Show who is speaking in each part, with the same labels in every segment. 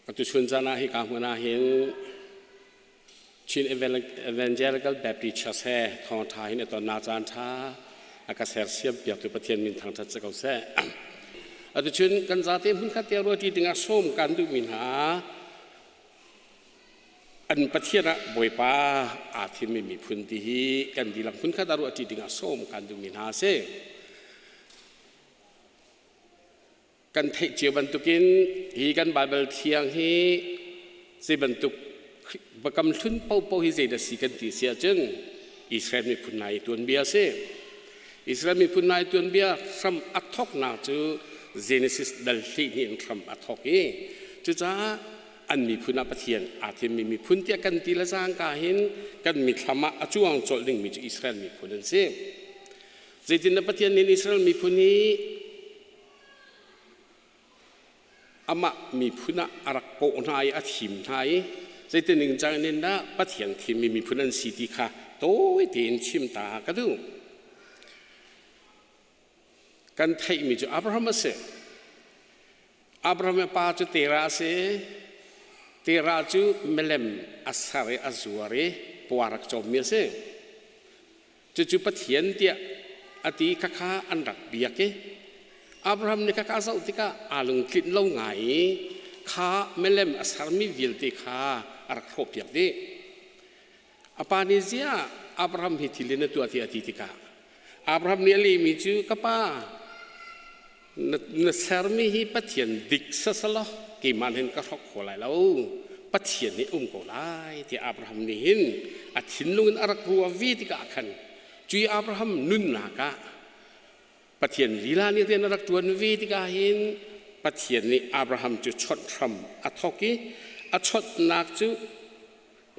Speaker 1: Atu chun caan ah hika hmun ah hin Chin Evangelical Baptist Church he thawngṭha hin i tonnak caan ṭha a ka sersiam piaktu Pathian min thangṭhat si ko seh. Atu chun kan zate hmunkhat te ruahṭi dingah sawm kan duhmi hna an Pathian ah Bawipa aa thimmi miphun ti hi kan dihlak hmunkhat ah ruahṭi dingah sawm kan duhmi hna a si. Kan theih cio bantukin hi kan Baibal thiang hi zei bantuk biakam hlun paohpaoh hi zeidah si kan ti si ahcun Israel miphun hna i tuanbia a si. Israel miphun hna i tuanbia hram a thawknak cu Genesis dal 12 in hram a thawk i cucaah an miphun ah Pathian aa thimmi miphun tiah kan ti le cangka hin kan mithlam ah a cuang colh dingmi cu Israel miphun an si. Zeitindah Pathian nih Israel miphun hi amah miphun ah a rak kawh hna i a thim hna i zeitin ningcang in dah Pathian thimmi miphun an si ti kha tawi tein chim ta ka duh. Kan theihmi cu Abraham a si. Abraham i pa cu Terah a si. Terah cu milem a ser i a zuar i pua rak cawmmi a si. Cucu Pathian tiah a ti khakha an rak biak i Abraham nih khakha a zoh tikah aa lungtlinh lo ngai i kha milem a sermi vialte kha a rak hrawhpiak dih. A pa nih ziah Abraham hi thil in a tuah tiah a ti tikah Abraham nih a lehmi cu ka pa na sermi hi Pathian dik sasalaw keimah hin ka hrok kho lai lo Pathian nih um ko lai tiah Abraham nih hin a thinlung in a rak ruah ve tikah khan cui Abraham nunnak ah Pathian lila nih rian a rak ṭuan ve tikah hin Pathian nih Abraham cu chawnh hram a thawk i a chawnhnak cu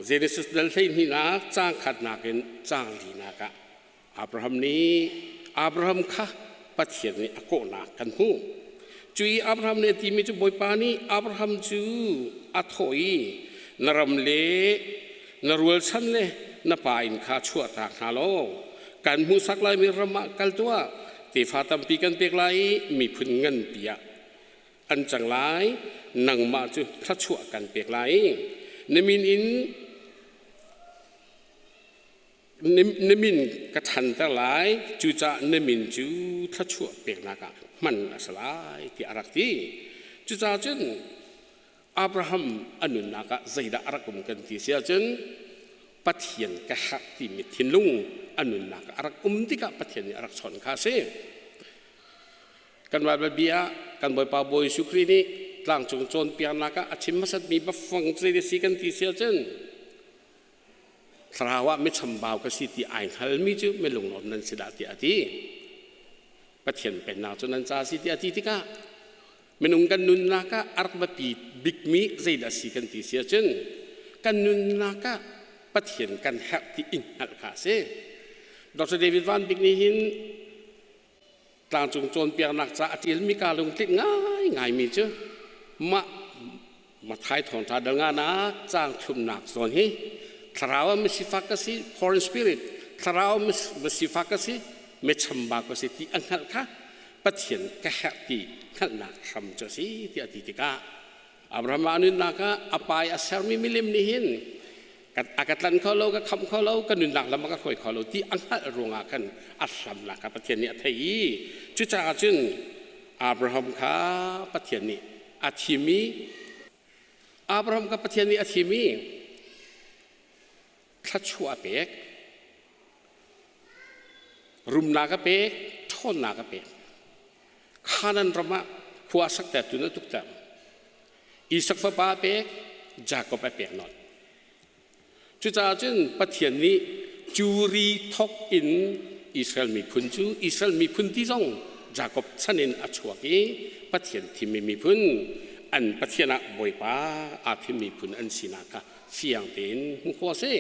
Speaker 1: Genesis dal 12nak caang khatnak in caang linak ah Abraham nih Abraham kha Pathian nih a kawhnak kan hmuh. Cu i Abraham nih a timi cu Bawipa nih Abraham cu a thawh i na ram le na rualchan le na pa inn kha chuahtak hna law kan hmuhsak laimi ram ah kal tuah tefa tampi kan pek lai i miphun nganpi ah an cang lai nangmah cu thluachuah kan pek lai na min in Na min ka ṭhanter lai, cucaah na min cu thluachuah peknak ah hman a si lai, tiah a rak ti. Cucaah cun Abraham a nunnak ah zeidah a rak um kan ti si ahcun Pathian ka herh timi thinlung a nunnak ah a rak um tikah Pathian nih a rak chawnh kha a si. Kan Baibal bia ah kan Bawipa Bawi Jesuh Khrih nih tlangcung cawnpiaknak ah a chim hmasatmi biafang zei a si kan ti si ahcun Thlarau ah michambau ka si ti ai hngalmi cu milunglawm nan si dah tiah a ti. Pathian pennak cu nan ca a si tiah a ti tikah minung kan nunnak ah a rak biapi bikmi zeidah si kan ti si ahcun kan nunnak ah Pathian kan herh ti i hngalh kha a si. Dr. David Van Bik nih hin tlangcung cawnpiaknak ca a ṭialmi kaa lungtlinh ngaingaimi cu mah Mathai thawngṭha dal nganak caang thumnak zawn hi thlarau ah misifak ka si foreign spirit thlarau misifak ka si michamba ka si ti a hngalh kha Pathian ka herh ti hngalhnak hram cu a si tiah a ti tikah Abraham a nunnak ah a pa i a sermi milim nih hin a ka tlanh kho lo ka khamh kho lo ka nunnak lam a ka hruai kho lo ti a hngalh ruangah khan a hramnak kha Pathian nih a theih i cucaah cun Abraham kha Pathian nih a thim i Abraham kha Pathian nih a thim i thluachuah a pek rumnak a pek ṭhawnnak a pek Khanan ram ah khua a saktertu na tukter Isak fapa a pek Jakob a pek nawn cucaah cun Pathian nih curi thok in Israel miphun cu Israel miphun ti zong Jakob chan in a chuak i Pathian thimmi miphun an Pathian ah Bawipa aa thim miphun an sinak kha fiang tein hmuh khawh a si.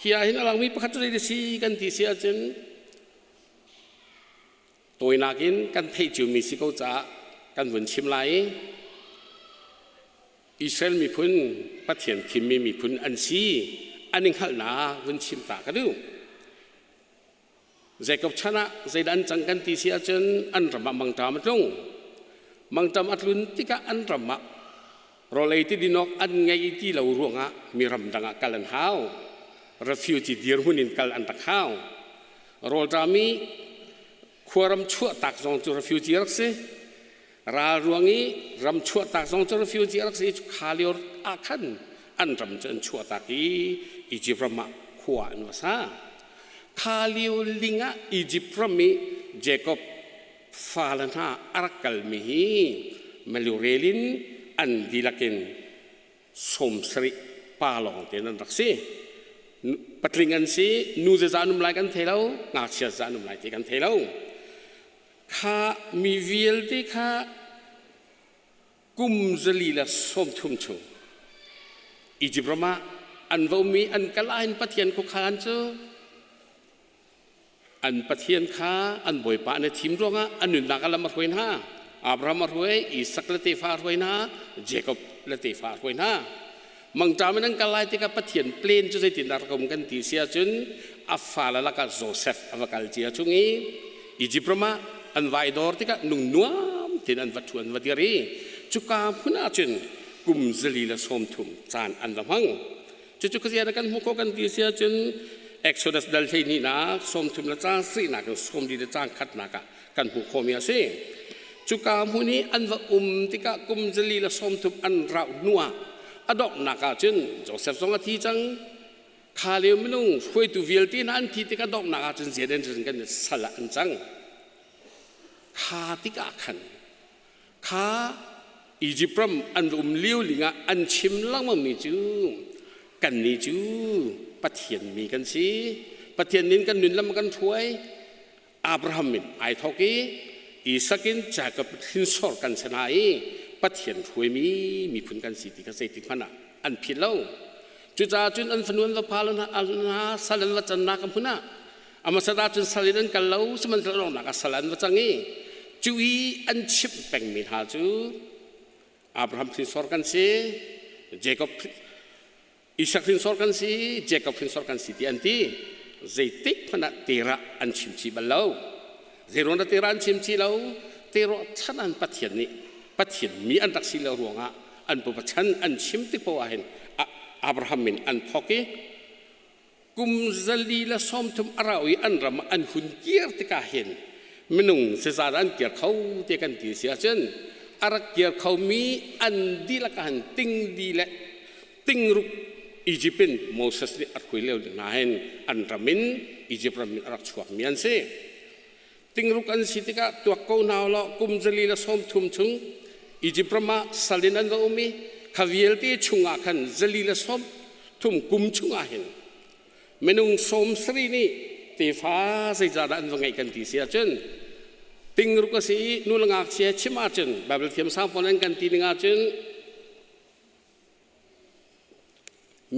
Speaker 1: Hi ah hin a langmi pakhat cu zei si kan ti si ahcun tawinak in kan theih ciomi si ko caah kan vun chim lai i Israel miphun Pathian thimmi miphun an si an i hngalhnak vun chim ta ka duh. Jacob chan ah zeidah an cang kan ti si ahcun an ram ah mangṭam a tlung. Mangṭam a tlun tikah an ram ah Rawl ei ti din awk an ngei ti lo ruangah mi ramdang ah kal an hau. Refugee dirhmun in kal an rak hau. Rawlṭam i khuaram chuahtak zong cu refugee rak si. Ral ruang i ram chuahtak zong cu refugee rak si. Kha lio ah khan an ram cu an chuahtak i Egypt ram ah khua an va sa. Kha lio ling ah Egypt ram i Jacob fale hna a rak kalmi hi malurel in an dihlak in 70 pa lawng te nan rak si. Patling an si, nu zeizah an um lai kan thei lo, ngakchia zeizah an um lai ti kan thei lo. Kha mi vialte kha kum 130 chung Egypt ram ah an vomi an kal ahhin Pathian khuakhan cu An Pathian kha an Bawipa an i thim ruangah an nunnak a lam a hruai hna. Abraham a hruai, Isak le tefa a hruai hna, Jacob le tefa a hruai hna. Mangṭam in an kal lai tikah Pathian plan cu zeitindah rak um kan ti si ahcun a fale lakah Joseph a va kal cia chung i Egypt ram ah an vai dor tikah nung nuam tein an va ṭhu an va dir i cuka hmun ahcun kum 130 caan an va hmang. Cucu khuazia kan hmuh khawh kan ti si ahcun Exodus dal 12 nak 30 le caang sarihnak in 40 le caang khatnak ah kan hmuh khawhmi a si. Cuka hmun i an va um tikah kum 130 an rauh hnuah a donghnak ah cun Joseph zong a thi cang. Kha lio minung hruaitu vialte hna an thi tikah donghnak ah cun generation kan sal ah an cang. Kha tikah khan Kha Egypt ram an um lio lingah an chim lengmangmi cu kannih cu Pathian mi kan si. Pathian nin kan nun lam kan hruai. Abraham in ai thawk i Isak in Jacob hrinsor kan si hna i Pathian hruaimi miphun kan si ti kha zeitik hmanh ah an philh lo. Cucaah cun an fanu an va pa hna sal an va cannak a hmun ah a hmasa cun sal in an kal lo sihmanhsehlaw nak ah sal an va cang i cu i an chimh pengmi hna cu Abraham hrinsor kan si, Jacob Isak hrinsor kan si, Jacob hrinsor kan si ti an ti. Zeitik hmanh ah terah an chim chih bal lo. Zeiruang dah terah an chim chih lo? Terah chan an Pathian nih Pathian mi an rak si lo ruangah an pupa chan an chim tik poah hin Abraham min an thawk i kum 130 a rau i an ram an hun kir tikah hin minung zeizah an kir kho te kan ti si ahcun a rak kir khomi an dihlak ah hin ting li le tingruk Egypt in Moses nih a hruai lio hna hin an ram in Egypt ram in a rak chuakmi an si. Tingruk an si tikah tuak ko hna law kum 130 chung Egypt ram ah sal in an va um i kha vialte chungah khan 130 kum chungah hin minung 70 nih tefa zeicahdah an va ngeih kan ti si ahcun tingruk a si i nu le ngakchia chim ahcun Bible thiam sang pawl an kan ti ning ahcun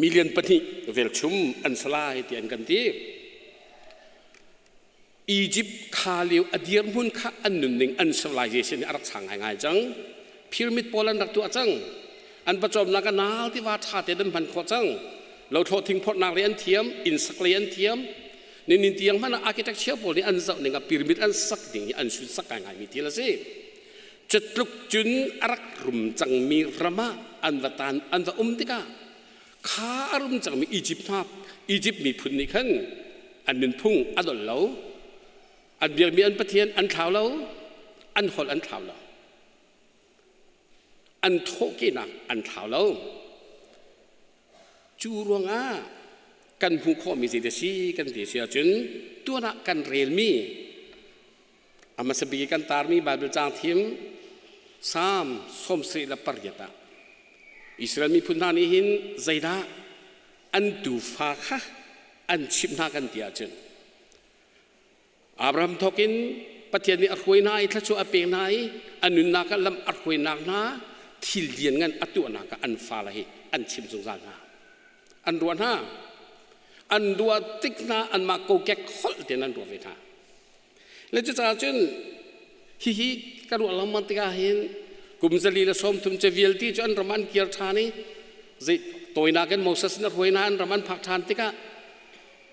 Speaker 1: million 2 velchum an si lai ti an kan ti. Egypt kha lio a dirhmun kha an nunning an civilization nih a rak sang ngaingai cang. Pyramid pawl an rak tuah cang. An pawcawmnak a nal tiva ṭha tein an hman khawh cang. Lothlawh thingphorhnak lei an thiam, inn sak lei an thiam. Ninin tiang hmanh ah architecture pawl nih an zoh ning ah pyramid an sak ding hi an sunsak ngaingaimi thil a si. Cutluk cun a rak rum cangmi ram ah an va tan an va um tikah kha a rum cangmi Egypt hna Egypt miphun nih khan an nunphung a dolh lo, an biakmi an pathian an thlau lo, an holh an thlau lo, an thawhkehnak an thlau lo. Cu ruangah kan hmuh khawhmi zei si kan ti si ahcun tuan ah kan relmi A hmasa bik i kan tarmi Baibal caang thim Salm 78 ah Israel miphun hna nih hin zeidah an tufa kha an chimh hna kan ti ahcun Abraham thawk in Pathian nih a hruai hna i thluachuah a pek hna i a nunnak ah lam a hruainak hna thil lianngan a tuahnak ah an fale hi an chim zungzal hna. An ruah hna. An ruah tik hna anmah kokek holh tein an ruah ve hna. Le cucaah cun hihi ka ruah lengmang tikah hin kum 130 cu vialte cu an ram an kir ṭhan i zei tawinak in Moses nih a hruai hna an ram an phak ṭhan tikah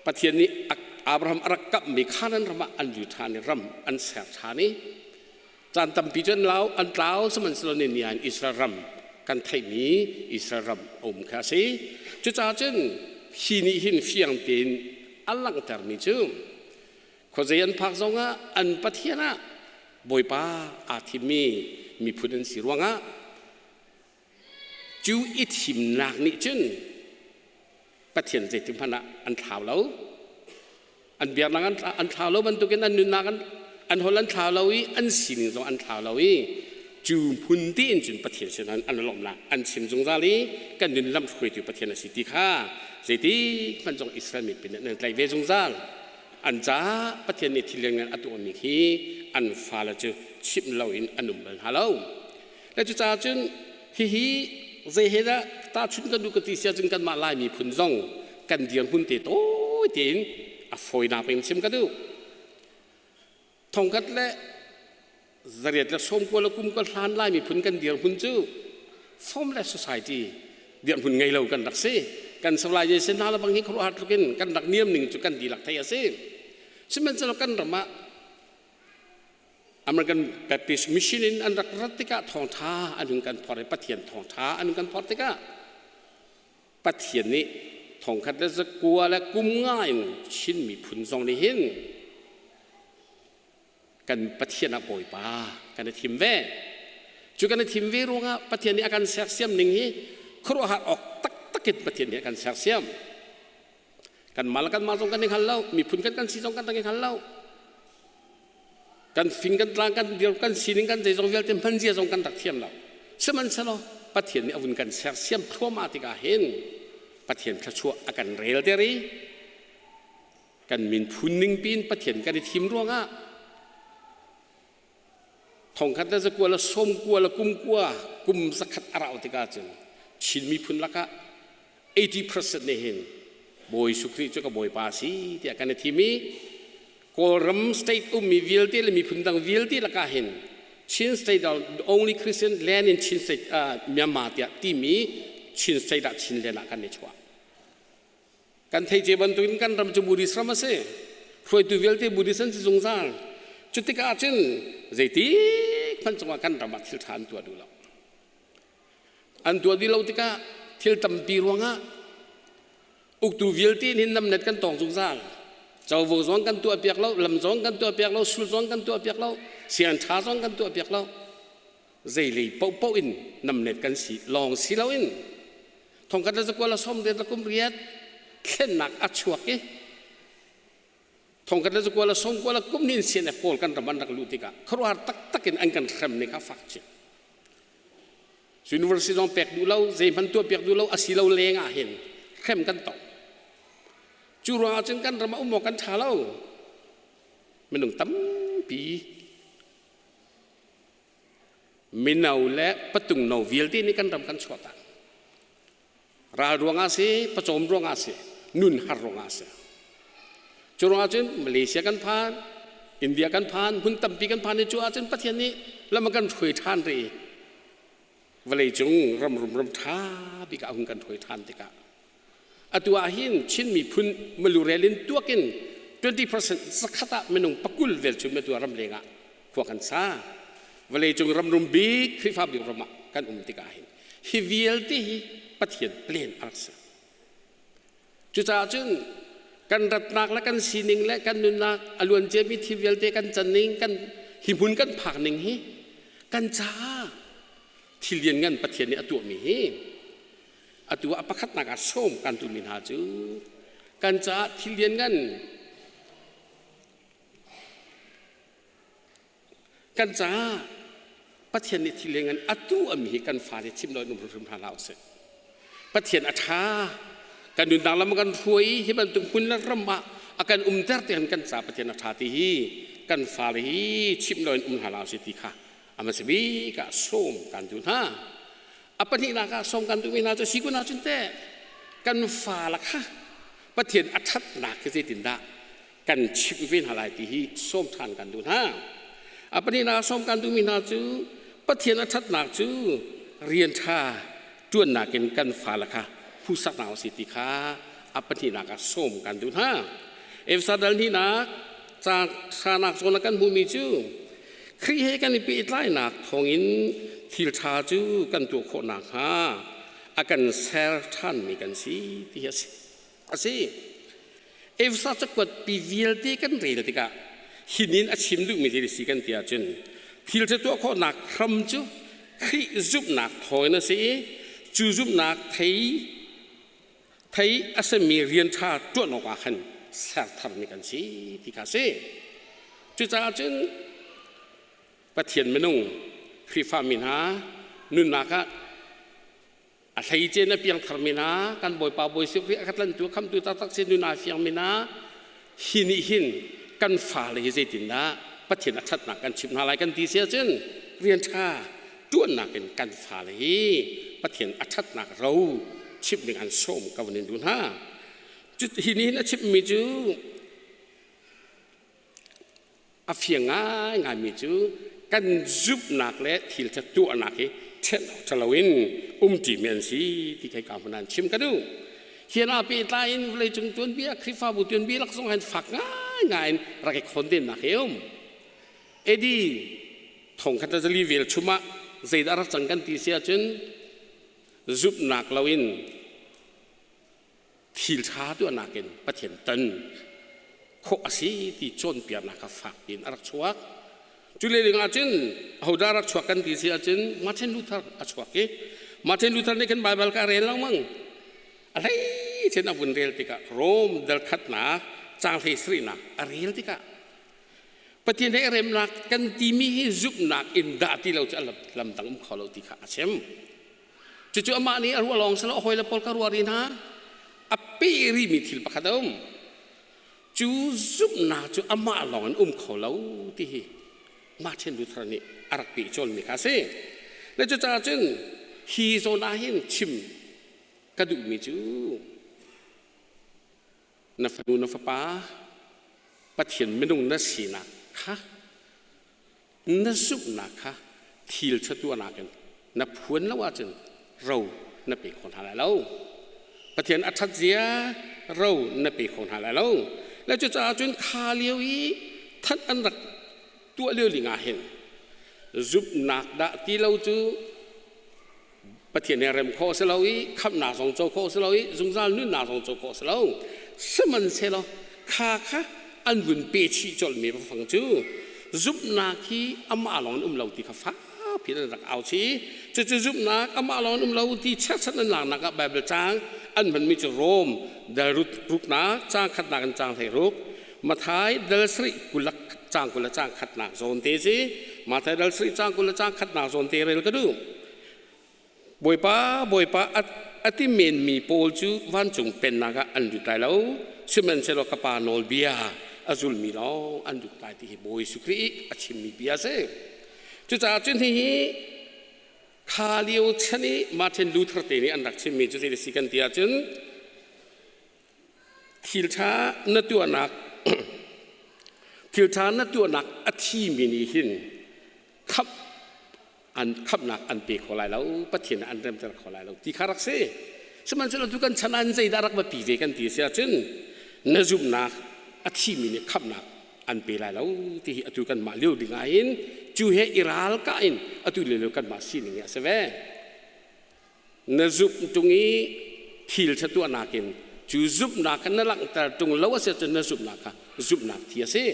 Speaker 1: Pathian nih Abraham a rak kamhmi Canaan ram ah an lut ṭhan i ram an ser ṭhan i caan tampi cu an lau an tlau sihmanhsehlaw ni ni ah Israel ram. kan theihmi Israel ram a um kha a si. Cucaah cun hi nih hin fiang tein a langhtermi cu khuazei an phak zongah an Pathian ah Bawipa aa thimmi miphun an si ruangah cu i thimnak nih cun Pathian zeitik hmanh ah an thlau lo. An biaknak an thlau lo bantukin an nunnak an holh an thlau lo i an sining zong an thlau lo i cu hmun tiin cun Pathian sin an lawmhnak an chim zungzal i kan nun lam hruaitu Pathian a si ti kha zeitik hmanh zong Israel mipi nih an tlaih ve zungzal. An caah Pathian nih thil lianngan a tuahmi khi an fale cu chimh loin an um bal hna lo. Le cucaah cun hihi zei he dah tahchunh kan duh ka ti sia cun kanmah Lai miphun zong kan dirhmun te tawi tein a fawinak in chim ka duh. Thongkhat le zariat le sawmkua le kum ka hlan Lai miphun kan dirhmun cu formless society dirhmun ngei lo kan rak si. Kan civilization hna le bang hi khuaruahhar tluk in kan rak niam ning cu kan dihlak thei a si. Sihmanhsehlaw kan ram ah American Baptist Mission in an rak rat tikah thawngṭha an hun kan phorh i Pathian thawngṭha an hun kan phorh tikah Pathian nih thongkhat le zakua le kum nga in Chin miphun zong nih hin kan Pathian ah Bawipa kan i thim ve. Cu kan i thim ve ruangah Pathian nih a kan sersiam ning hi khuaruahhar awk taktak in Pathian nih a kan sersiam. Kanmah le kanmah zong kan i hngal lo, miphun kan kan si zong kan i hngal lo. Kan fing kan tlang kan dir kan sining kan zeizong vialte hman zia zong kan rak thiam lo. Sihmanhsehlaw Pathian nih a vun kan sersiam thluahmah tikah hin Pathian thluachuah a kan rel ter i kan min phun ning piin Pathian kan i thim ruangah thongkhat le zakua le sawmkua le kumkua kum zakhat a rau tikah cun Chin miphun lakah 80% nih hin Bawi Jesuh Khrih cu ka Bawipa a si tiah kan i thim i Kawlram state ummi vialte le miphun dang vialte lakah hin Chin state are the only Christian land in Chin state Myanmar tiah timi Chin state ah Chin land ah kan i chuah. Kan theih ce bantukin kan ram cu Buddhist ram a si. Hruaitu vialte Buddhist an si zungzal. Cutikah cun zeitik hmanh cungah kan ram ah thil ṭha an tuah duh lo. An tuah dih lo tikah thil tampi ruangah uktu vialte nih namnet kan tong zungzal. Covo zong kan tuah piak lo, lam zong kan tuah piak lo, sul zong kan tuah piak lo, sian ṭha zong kan tuah piak lo. Zeilei paohpaoh in namnet kan si lawng si loin thongkhat le zakua le sawm riat le kum riat thlennak a chuak i thongkhat le zakua le sawmkua le kum nin CNF pawl kan ram an rak luh tikah khuaruahhar taktak in an kan hrem ning kha fak chin. University zong pek duh lo, zeihmanh tuah piak duh lo, a si lo leng ah hin hrem kan tong. Cu ruangah cun kan ram ah um awk kan ṭha lo. Minung tampi mino le patung no vialte nih kan ram kan chuah tak. Ral ruangah si, pawcawm ruangah si, nun har ruangah si. Cu ruangah cun Malaysia kan phan, India kan phan, hmun tampi kan phan i cu ahcun Pathian nih lam a kan hruai ṭhan rih i vawleicung ram rum ram ṭha bik ah hun kan hruai ṭhan tikah atu ah hin Chin miphun malurel in tuak in 20% zakhat ah minung pakul vel cu matu ram leng ah khua kan sa. Vawleicung ram rum bik Khrihfa bik ram ah kan um tikah hin hi vialte hi Pathian plan a rak si. Cucaah cun kan ratnak le kan sining le kan nunnak a luan ciami thil vialte kan can ning kan hi hmun kan phak ning hi kan caah thil lianngan Pathian nih a tuahmi hi atu ah pakhatnak ah sawm kan duhmi hna cu kan caah thil lianngan Kan caah Pathian nih thil ngan atu ami hi kan fale chim lo in um hrimhrim hna hlah usih. Pathian a ṭha. Kan nunnak lam a kan hruai hi bantuk hmun le ram ah a kan umter te kan ca Pathian a ṭha ti hi kan fale hi chim lo in um hna hlah usih ti kha a hmasa bik ah sawm kan duh hna. A pahnihnak ah sawm kan duhmi hna cu si kun ahcun teh kan fale kha Pathian a ṭhatnak hi zeitindah kan chimh ve hna lai ti hi sawm ṭhan kan duh hna. A pahnihnak sawm kan duhmi hna cu Pathian a ṭhatnak cu rian ṭha ṭuannak in kan fale kha hmuhsak hna usih ti kha a pahnihnak ah sawm kan duh hna. Efesa dal hnihnak caang hranak zawn ah kan hmuhmi cu Khrih he kan i pehtlainak thawngin Thil ṭha cu kan tuah khawh nakhnga a kan ser ṭhanmi kan si ti hi a si. A si. Efesa cakuat pi vialte kan rel tikah hinin a chim duhmi thil si kan ti ahcun thil ṭha tuah khawhnak hram cu Khrih zumhnak thawngin a si i cu zumhnak thei thei a simi rian ṭha ṭuan awkah khan ser tharmi kan si ti kha a si. Cucaah cun Pathian minung Khrihfami hna nunnak ah a hleice na piangtharmi hna kan Bawipa Bawi Jesuh Khrih a ka tlantu khamtu taktak si nun aa fiangmi hna hi nih hin kan fale hi zeitindah Pathian a ṭhatnak kan chimh hna lai kan ti si ahcun rian ṭha ṭuannak in kan fale hi Pathian a ṭhatnak ro chimh ding an sawm ko nin duh hna. Hi nih hin a chimhmi cu A fiang ngaingaimi cu kan zumhnak le thil ṭha tuahnak hi ṭhen awk ṭha loin umṭimi an si ti thei ka hmun an chim ka duh. Hi ah pehtlai in vawleicung tuanbia Khrihfabu tuanbia lak zong hin fak ngaingai in rak i khawndennak hi um. AD thongkhat le zali velchum ah zeidah rak cang kan ti si ahcun zumhnak loin thil ṭha tuahnak in Pathian ton khawh a si ti cawnpiaknak kha fak piin a rak chuak. Cu leng ahcun ahodah rak chuak kan ti si ahcun Martin Luther a chuak i Martin Luther nih khan Baibal ka rel lengmang. A hleicen a vun rel tikah Rome dal khatnak caang hlei sarihnak a rel tikah Pathian he remnak kan timi hi zumhnak in dah ti lo cu a lam dang um kho lo ti kha a chim. Cucu amah nih a ruah lawng si lo a hawile pawl ka ruah rih hna. A peh rihmi thil pakhat a um. Cu zumhnak cu amah lawng in um kho lo ti hi Martin Luther nih a rak peh cawlmi kha a si. Le cucaah cun hi zawn ah hin chim ka duhmi cu na fanu na fapa Pathian minung na sinak kha na zumhnak kha thil ṭha tuahnak in na phuan lo ahcun ro na pe kho hna lai lo. Pathian a ṭhat zia ro na pe kho hna lai lo. Le cucaah cun kha lio i that an rak tuah lio ling ah hin zumhnak dah ti lo cu Pathian he rem khawh si lo i khamhnak zong co khawh si lo i zungzal nunnak zong co khawh si lo. Sihmanhsehlaw kha kha an vun pe chih colhmi fang cu zumhnak hi amah lawng in um lo ti kha fakpi in an rak au chih. Cucu zumhnak amah lawng in um lo ti cherhchan an laknak ah Baibal caang an hmanmi cu Rom dal ruknak caang khatnak in caang 16 Mathai dal sarih 20 caang 20 le caang khatnak zawn te si. Mathai dal sarih caang 20 le caang khatnak zawn te rel ka duh. Bawipa, Bawipa a ti menmi pawl cu vancung pennak ah an lut lai lo. Sihmanhsehlaw ka Pa nawlbia a zulmi lawng an lut lai ti hi Bawi Jesuh Khrih i a chimmi bia a si. Cucaah cun hihi kha lio chan i Martin Luther te nih an rak chimmi cu zei a si kan ti ahcun thil ṭha na tuahnak thil ṭha na tuahnak a thimi nih hin khamh an khamhnak an pe kho lai lo Pathian an remter kho lai lo ti kha rak si. Sihmanhsehlaw tu kan chan ah zeidah rak va pi ve kan ti si ahcun na zumhnak a thimi nih khamhnak an pe lai lo ti hi atu kanmah lio ding ah hin cu he i ralkah in atu lio kanmah sining hi a si ve. Na zumh ṭung i thil ṭha tuahnak in cu zumhnak kha na langhter ṭung lo a si ahcun na zumhnak kha zumhnak thi a si.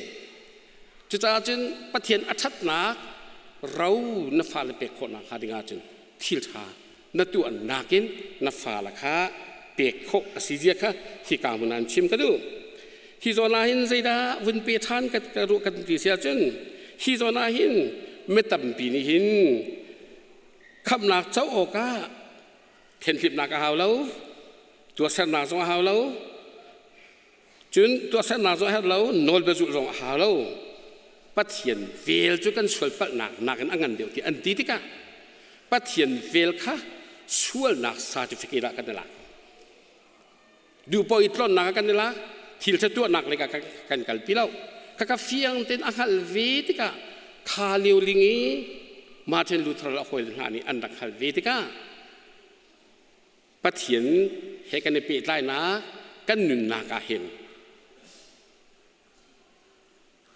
Speaker 1: Cucaah cun Pathian a ṭhatnak ro na fale pek khawh nakhnga ding ahcun thil ṭha na tuahnak in na fale kha pek khawh a si zia kha hika hmun ah an chim ka duh. Hi zawn ah hin zeidah vun pe ṭhan ka ruah kan ti si ahcun hi zawn ah hin mi tampi nih hin khamhnak co awkah thenhlipnak a hau lo, tuahsernak zong a hau lo, cun tuahsernak zong a herh lo, nawlbia zulh zong a hau lo. Pathian vel cu kan sual palhnak nakin a ngan deuh ti an ti tikah Pathian vel kha sualnak certificate ah kan i lak. Duhpaoh i tlonnak ah kan i lak, thil ṭha tuahnak lei ah kan kalpi lo. Khakha fiang tein a hngalh ve tikah kha lio ling i Martin Luther le a hawile hna nih an rak hngalh ve tikah Pathian he kan i pehtlainak kan nunnak ah hin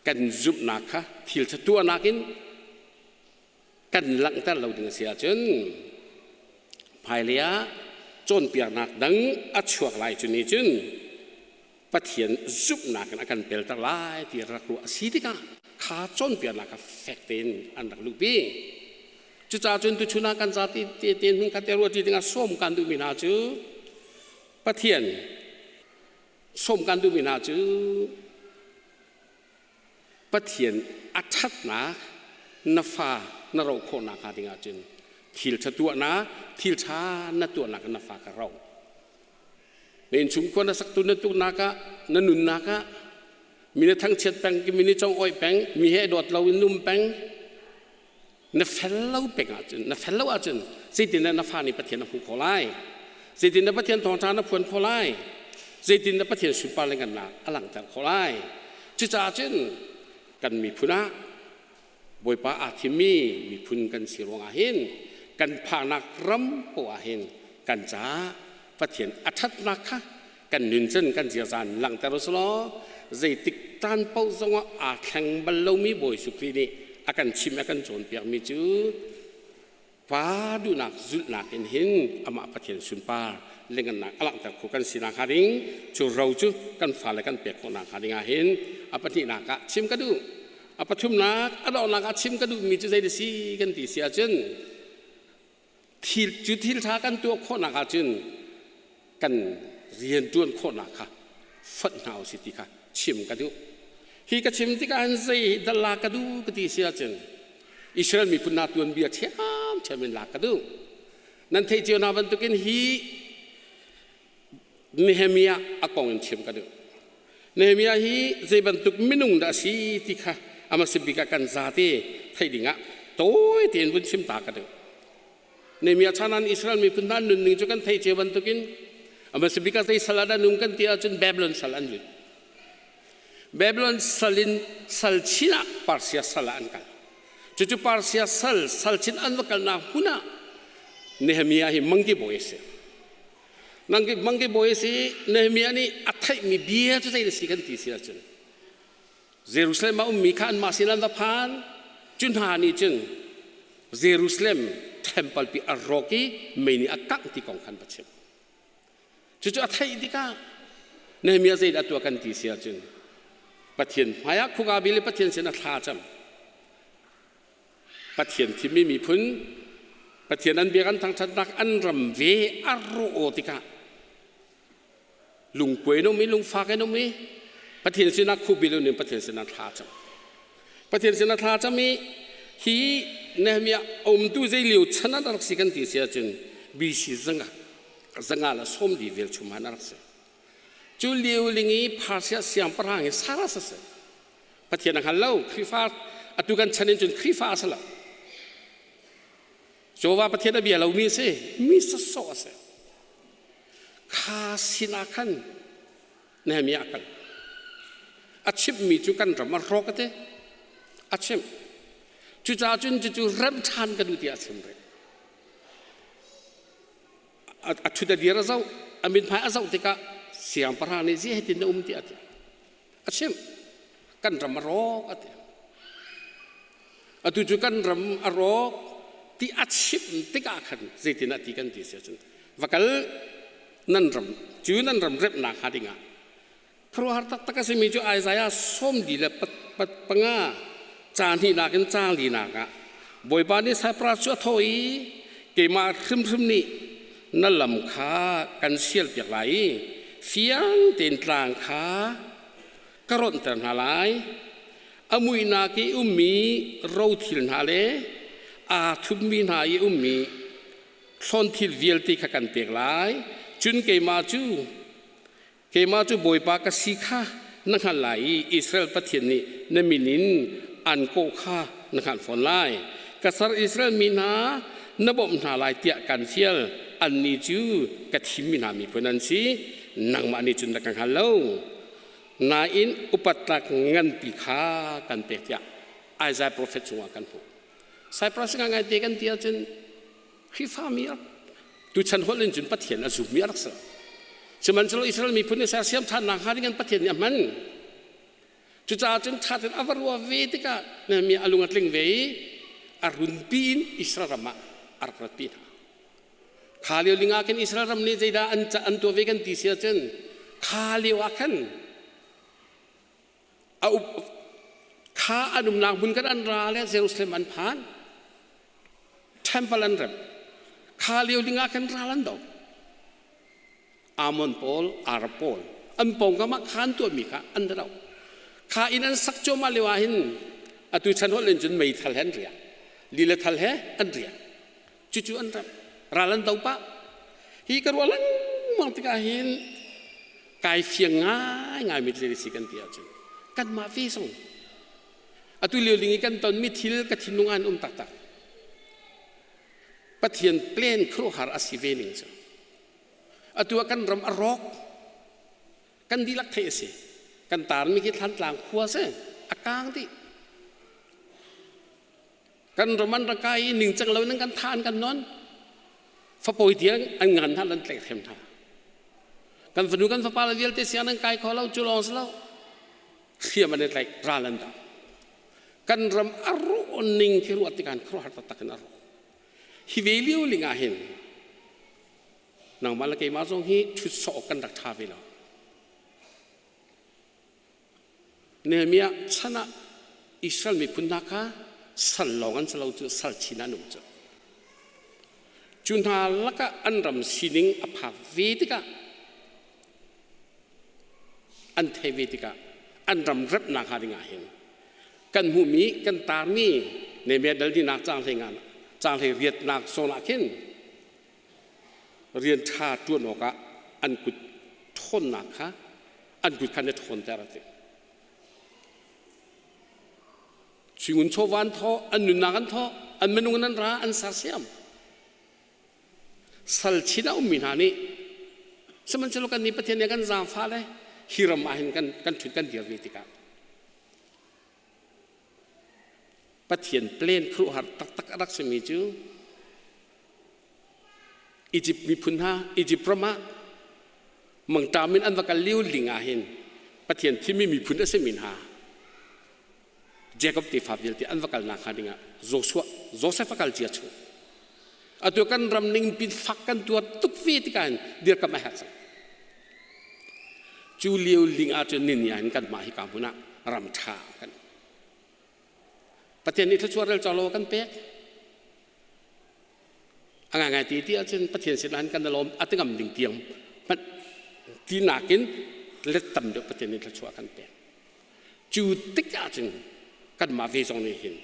Speaker 1: kan zumhnak kha thil ṭha tuahnak in Kan langhter lo ding a si ahcun hmailei ah cawnpiaknak dang a chuak lai cu nih cun Pathian zumhnak in a kan pelter lai ti rak ruah a si tikah kha cawnpiaknak kha fek tein an rak luhpi. Cucaah cun tuchun ah kan zati te hmun khat te ruahṭi dingah sawm kan duhmi hna cu Pathian sawm kan duhmi hna cu Pathian a ṭhatnak na fa na roh khawhnak hnga dingah cun thil ṭha tuahnak thil ṭha na tuahnak na fa ka roh. Na innchungkhar na saktu na tuknak ah na nunnak ah mi na thangchiat peng mi ni cong oih peng mi he dawt lo in num peng na fel lo peng ahcun na fel lo ahcun zeitindah na fa nih Pathian a hmuh khawh lai? Zeitindah Pathian thawngṭha na phuan khawh lai? Zeitindah Pathian sunpar le ngannak a langhter khawh lai? Cucaah cun kan miphun ah Bawipa aa thimmi miphun kan si ruangah hin kan phaknak ram poah hin kan caah Pathian a ṭhatnak kha kan nuncun kan ziazan langhter u law zeitik caan paoh zongah aa thleng bal lomi Bawi Jesuh Khrih nih a kan chim a kan cawnpiakmi cu pa duhnak zulhnak in hin amah Pathian sunpar lengannak a langhter kho kan sinak hnga ding cu ro cu kan fale kan pek khawhnak hnga ding ah hin a pahnihnak ah chim ka duh. A pathumnak a donghnak ah chim ka duhmi cu zei si kan ti si ahcun thil cu thil ṭha kan tuah khawhnak ahcun kan rianṭuan khawhnak kha fonh hna usih ti kha chim ka duh. Hi ka chim tikah hin zei dah lak ka duh ka ti si ahcun Israel miphun hna tuanbia ṭhiamṭhiam in lak ka duh. Nan theih cio hna bantukin hi Nehemiah a kong in chim ka duh. Nehemiah hi zei bantuk minung dah a si ti kha a hmasa bik ah kan zate theih dingah tawi tein vun chim ta ka duh. Nehemiah chan ah Israel miphun hna nunning cu kan theih cio bantukin a hmasa bik ah zei sal ah dah nung kan ti ahcun Babylon sal an lut. Babylon sal in sal chin ah Persia sal ah an kal. Cucu Persia sal sal chin an va kalnak hmun ah Nehemiah hi mangki bawi a si. Mangki bawi a si. Nehemiah nih a theihmi bia cu zei a si kan ti si ahcun Jerusalem ah ummi kha anmah sin an va phan. Cu hna nih cun Jerusalem temple pi a rawk i mei nih a kangh ti kong khan va chim. Cucu a theih tikah Nehemiah zeidah tuah kan ti si ahcun Pathian hmaiah khuka bil i Pathian sin a thla cam. Pathian thimmi miphun Pathian an biak an thangṭhatnak an ram ve a rawh tikah lungkuai in um i lungfak in um i Pathian sinah khubil in Pathian sinah thla cam. Pathian sinah thla cam i hi Nehemiah umtu zei lio chan an rak si kan ti si ahcun BC zanga zanga le 40 velchum han a rak si. Cu lio ling i Persia siangpahrang hi Cyrus a si. Pathian a hngal lo. Khrihfa atu kan chan in cun Khrihfa a si lo. Jehovah Pathian a bia lomi a si. Mi sawsawh a si. Kha sinah khan Nehemiah a kal. A chimhmi cu kan ram a rawk a ti. A chimh. Cucaah cun cucu remh ṭhan ka duh tiah a chim rih. A ṭhut a dir a zoh, a mithmai a zoh tikah siangpahrang nih ziah hitin na um tiah a ti. A chimh. Kan ram a rawk a ti. Atu cu kan ram a rawk ti a chimh tikah khan zeitin a ti kan ti si ahcun va kal nan ram cu nan ram remnak hnga dingah khuaruahhar taktak a simi cu Isaiah 45 ca hnihnak in ca linak ah Bawipa nih Saipras cu a thawh i keimah hrimhrim nih na lam kha kan sialpiak lai i fiang tein tlang kha ka ronhter hna lai. A muihnak i ummi rothil hna le aa thupmi hna i ummi hlawnthil vialte kha kan pek lai. Cun keimah cu Bawipa ka si kha na hngalh lai i Israel Pathian nih na min in an kawh kha na hngalh fawn lai. Ka sar Israel mi hna na bawmh hna lai tiah kan fial. Annih cu ka thimmi hna miphun an si. Nangmah nih cun na ka hngal lo. Nain upat tlak nganpi kha kan pek tiah Isaiah profet chungah kan hmuh. Cyprus ngai te kan ti ahcun Khrihfami tuchan holh in cun Pathian a zummi a rak si. Sihmanhsehlaw Israel miphun nih sersiam ṭhannak hnga ding in Pathian nih a hman. Cucaah cun ṭha tein a va ruah ve tikah Nehemiah a lung a tling ve i A runpi in Israel ram ah a rak ratpi hna. Kha lio ling ah khin Israel ram nih zeidah an an tuah ve kan ti si ahcun kha lio ah khan a up kha an umnak hmun kan an ra le Jerusalem an phan, temple an remh. Kha lio ling ah khan ral an do. Ammon pawl, Arab pawl an pawngkam ah kha an tuahmi kha an ra lo. Kha inn an sak cuahmah lio ah hin atu chan holh in cun meithal he an riak, li le thal he an riak. Cucu an ram ral an do pah. Hi ka ruah lengmang tikah hin kai fiang ngaingai mi thil si kan ti ahcun kanmah ve zong atu lio ding i kan tonmi thil ka thinlung ah an um taktak. Pathian plan khuaruahhar a si ve ning cu. Atu ah kan ram a rawk. Kan dihlak theih a si. Kan tarmi khi Thlantlang khua si. A kaang dih. Kan ram an rak kai i ningcang lo in an kan thah an kan non. Fapawi tiang an ngan hna an tlaih hrem hna. Kan fanu kan fapa le vialte siang nan kai kho lo cu lawng si lo. Hriam an i tlaih ral an do. Kan ram a rawh ning khi ruah tikah khuaruahhar taktak in a rawk. Hi ve lio ling ah hin nangmah le keimah zong hi ṭhut sawh awk kan rak ṭha ve lo. Nehemiah chan ah Israel miphun hna kha sal lawng an si lo cu, sal chin an um cu. Cu hna lakah an ram sining a phak ve tikah an thei ve tikah an ram remnak hnga ding ah hin kan hmuhmi kan taarmi Nehemiah dal dinak caang hlei nga caang hlei riatnak zawn ah khin rian ṭha ṭuan awkah an kut ṭhawnnak kha an kut khan na ṭhawnter a ti. Suingun chawva an thawh, an nunnak an thawh, an minung in an ra, an sersiam. Sal chin a ummi hna nih sihmanhsehlaw kan nih Pathian nih kan zaangfah le hi ram ah hin kan kan ṭhut kan dir ve tikah Pathian plan khuaruahhar taktak a rak simi cu Egypt miphun hna Egypt ram ah mangṭam in an va kal lio ling ah hin Pathian thimmi miphun a simi hna Jacob tefa vialte an va kalnak hnga dingah Joshua Joseph a kal cia chung. Atu kan ram ning pin fak kan tuar tuk ve tikah hin dirkamh a herh cang. Cu lio ling ahcun nini ah hin kanmah hika hmun ah ram ṭha kan Pathian nih thluachuah rel cawk lo kan pek. A ngaingai ti ti ahcun Pathian sinah hin kan i lawm a ti ngam ding tiang hmanh ti nakin let tam deuh Pathian nih thluachuah kan pek. Cu tik ahcun kanmah ve zong nih hin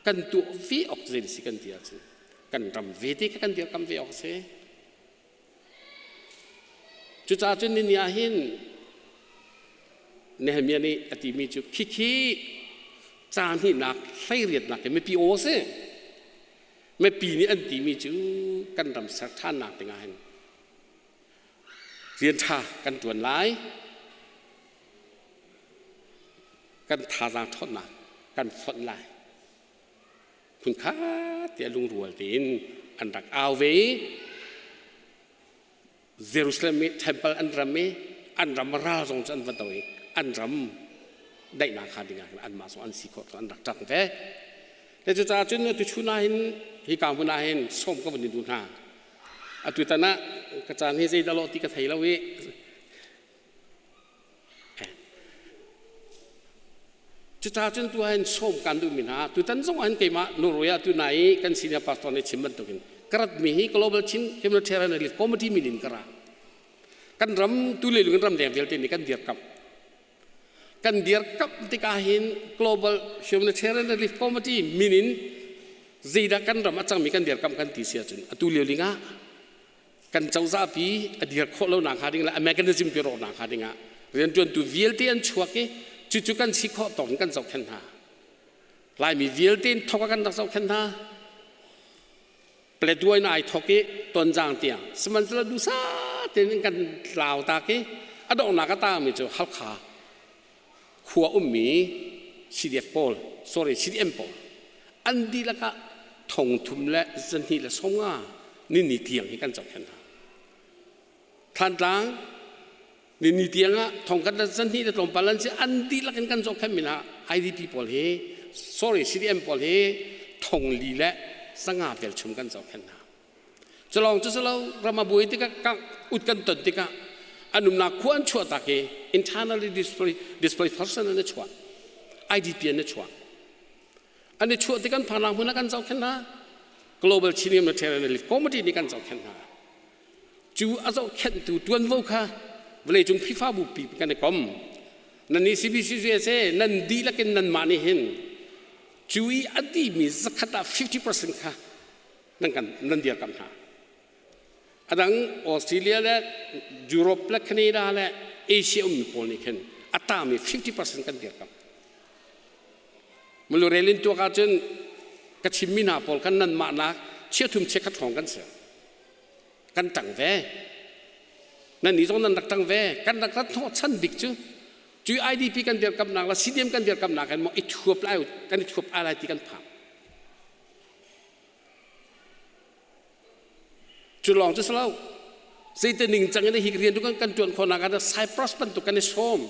Speaker 1: kan tuah ve awk zei si kan ti ahcun kan ram ve te kha kan dirkam ve awk a si. Cucaah cun nini ah hin Nehemiah nih a timi cu khikhi ca hnihnak hleiriatnak hi mipi aw a si. Mipi nih an timi cu kan ram ser ṭhannak dingah hin rian ṭha kan ṭuan lai. Kan thazaang ṭhawnnak kan fonh lai. Hmunkhat tiah lungrual tein an rak au ve i Jerusalem i temple an ram i an ram ral zong cu an va do i an ram daihnak hnga dingah khan anmah zong an si khawh an rak ṭang ve. Le cucaah cun atu chun ah hin hika hmun ah hin sawm ka vun in duh hna. Atu tan ah ka caan hi zeidah lawh ti ka thei lo i Cucaah cun tu ahhin sawm kan duhmi hna tutan zong ahhin keimah Norway ah tu nai i kan senior pastor nih chim bantukin ka ratmi hi Global Chin Humanitarian Relief Committee min in ka ra. Kan ram tu le lung in ramleng vialte nih kan dirkamh. Kan dirkamh tikah hin Global Humanitarian Relief Committee min in zeidah kan ram a cangmi kan dirkamh kan ti si ahcun atu lio ling ah kan cozah pi a dir khawh lo nak hnga ding le a mechanism pi rawh nak hnga ding ah riantuantu vialte an chuak i cucu kan si khawh tawk in kan zohkhenh hna. Laimi vialte in thawk ah kan rak zohkhenh hna. Pletuai na ai thawk i Tonzang tiang sihmanhsehlaw duhsah tein kan tlau tak i a donghnak a tangmi cu Halkha khua ummi CDF pawl, sorry, CDM pawl an dihlak ah thong thum le zahnih le sawmnga nini tiang hi kan zohkhenh hna. Thantlang nini tiang ah thongkhat le zahnih le tlawmpal an si, an dihlak in kan zohkhenh mi hna IDP pawl hi, sorry, CDM pawl hi. thongli le sanga velchum kan zohkhenh hna. Culawng cu silo ram a buai tikah kangh ut kan ton tikah an umnak khua an chuah tak i internally displaced person an i chuah, IDP an i chuah. An i chuah tik an phannak hmun ah kan zohkhenh hna. Global Chin Humanitarian Relief Committee nih kan zohkhenh hna. Cu a zohkhenhtu tuanvo kha vawleicung Khrihfabu pi kan i kom. Nan nih CBCUSA nan dihlak in nanmah nih hin cu i a dihmi zakhat ah 50% kha nan kan nan dirkamh hna. A dang Australia le Europe le Canada le Asia ummi pawl nih khin a tami 50% kan dirkamh. Mulurel in tuak ahcun ka chimmi hna pawl khan nanmah nak chiathum chiakhat hrawng kan si. Kan ṭang ve. Nan nih zong nan rak ṭang ve. Kan rak rat hnawh chan bik cu cu IDP kan dirkamnak le CDM kan dirkamnak in maw i thuap lai kan i thuap ai lai ti kan phang. Cu lawng cu si lo. Zeiti ningcang in hi rian kan kan ṭuan khawhnak ah Cyprus bantuk kan i sawm.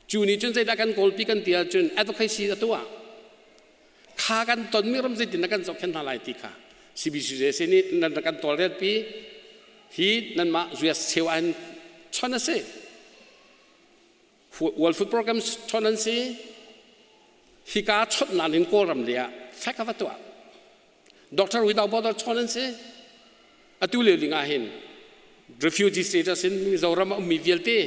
Speaker 1: Cu nih cun zeidah kan kawlpi kan ti ahcun advocacy a tuah. Kha kan tonmi ram zeitin kan zohkhenh hna lai ti kha CBCUSA nih nan kan tawlrelpi hi nanmah US cheu an chon a si. World Food Program chon an si. Hika chonhnak in Kawlram lei ah fek a va tuah. Doctor Without Border chawn an si. Atu lio ding ah hin refugee status in Mizoram a ummi vialte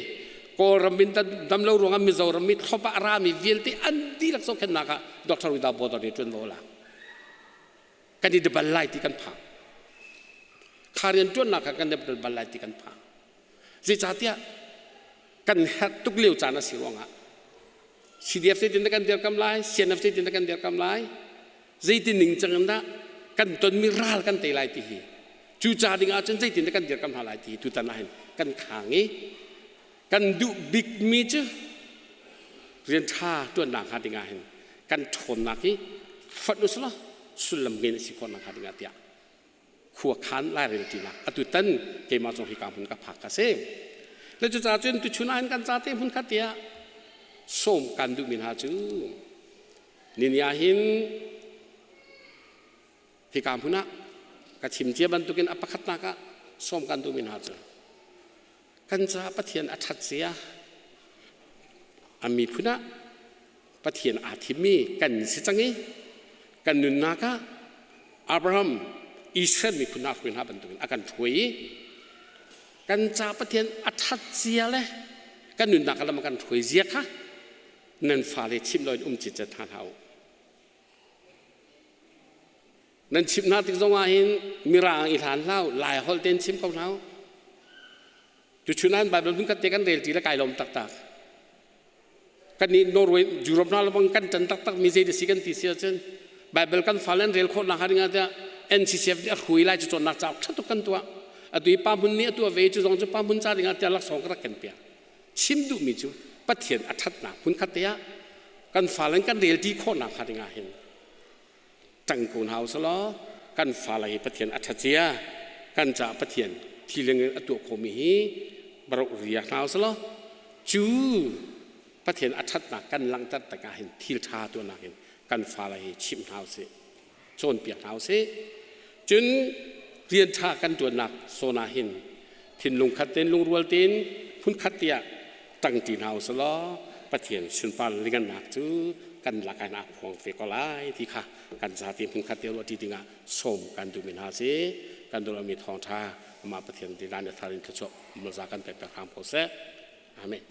Speaker 1: Kawlram in damlo ruangah Mizoram mi thlop ah a rami vialte an dihlak zohkhenhnak ah Doctor Without Border nih ṭuanvo a lak. Kan i bal lai ti kan phang. Kha rian ṭuannak ah kan i bal lai ti kan phang. Zeicahtiah kan herh tuk lio caan a si ruangah CDF zeitin dah kan dirkam lai, CNF zeitin dah kan dirkam lai, zeitin ningcang in dah kan tonmi ral kan tei lai ti hi cu ca ding ahcun zeitin dah kan dirkam hna lai ti hi tutan ah hin kan khang i kan duh bikmi cu rian ṭha ṭuannak hnga ding ah hin kan ṭhawnnak hi fonh usulaw sullam ngei na si khawh nakhnga ding ah tiah khuakhan lairel ṭinak atu tan keimah zong hika hmun ka phak ka si. Le cucaah cun tuchun ah hin kan ca te hmun khat tiah sawm kan duhmi hna cu nini ah hin hika hmun ah ka chim cia bantukin a pakhatnak ah sawm kan duhmi hna cu kan caah Pathian a ṭhat sia a miphun ah Pathian aa thimmi kan si cang i kan nunnak ah Abraham Israel miphun hna hruai hna bantukin a kan hruai i kan ca Pathian a ṭhat cia le kan nunnak lam a kan hruai zia kha nan fale chimh loin um citcet hna hlah u. Nan chimh hna tik zongah hin mirang i hlan hlah u, Lai holh tein chim ko hna u. Tuchun ah Bible hmun khat te kan rel ṭi le kai lawm taktak. Kan nih Norway, Europe hna lawng kan ṭan taktak mi zei si kan ti si ahcun Bible kan fale an rel khawh nak ding ah tiah NCCF nih a hrui lai cu cawnnak cauk ṭha tuk kan tuah. Atu i pa hmun nih a tuah ve cu zong cu pa hmun ca ding ah tiah laksawng ka rak ken piak. Chim duhmi cu Pathian a ṭhatnak hmun khat te ah kan fale kan rel ṭi khawh nak hnga ding ah hin ṭang ko hna usalaw kan fale hi Pathian a ṭha cia kan caah Pathian thiling in a tuah khawhmi hi baroh riak hna usalaw cu Pathian a ṭhatnak kan langhter tikah hin thil ṭha tuahnak in kan fale hi chimh hna usih cawnpiak hna usih cun rian ṭha kan ṭuannak zawn ah hin thinlung khat tein lungrual tein phunkhat tiah ṭangṭi hna usalaw Pathian sunpar lingannak cu kan lakah hin aa phuang ve ko lai ti kha kan zate hmunkhat te ruahṭi dingah sawm kan duhmi hna si. Kan duhmi thawngṭha amah Pathian ti lan le thar in thluachuah mulza kan pek hram ko seh. Amen.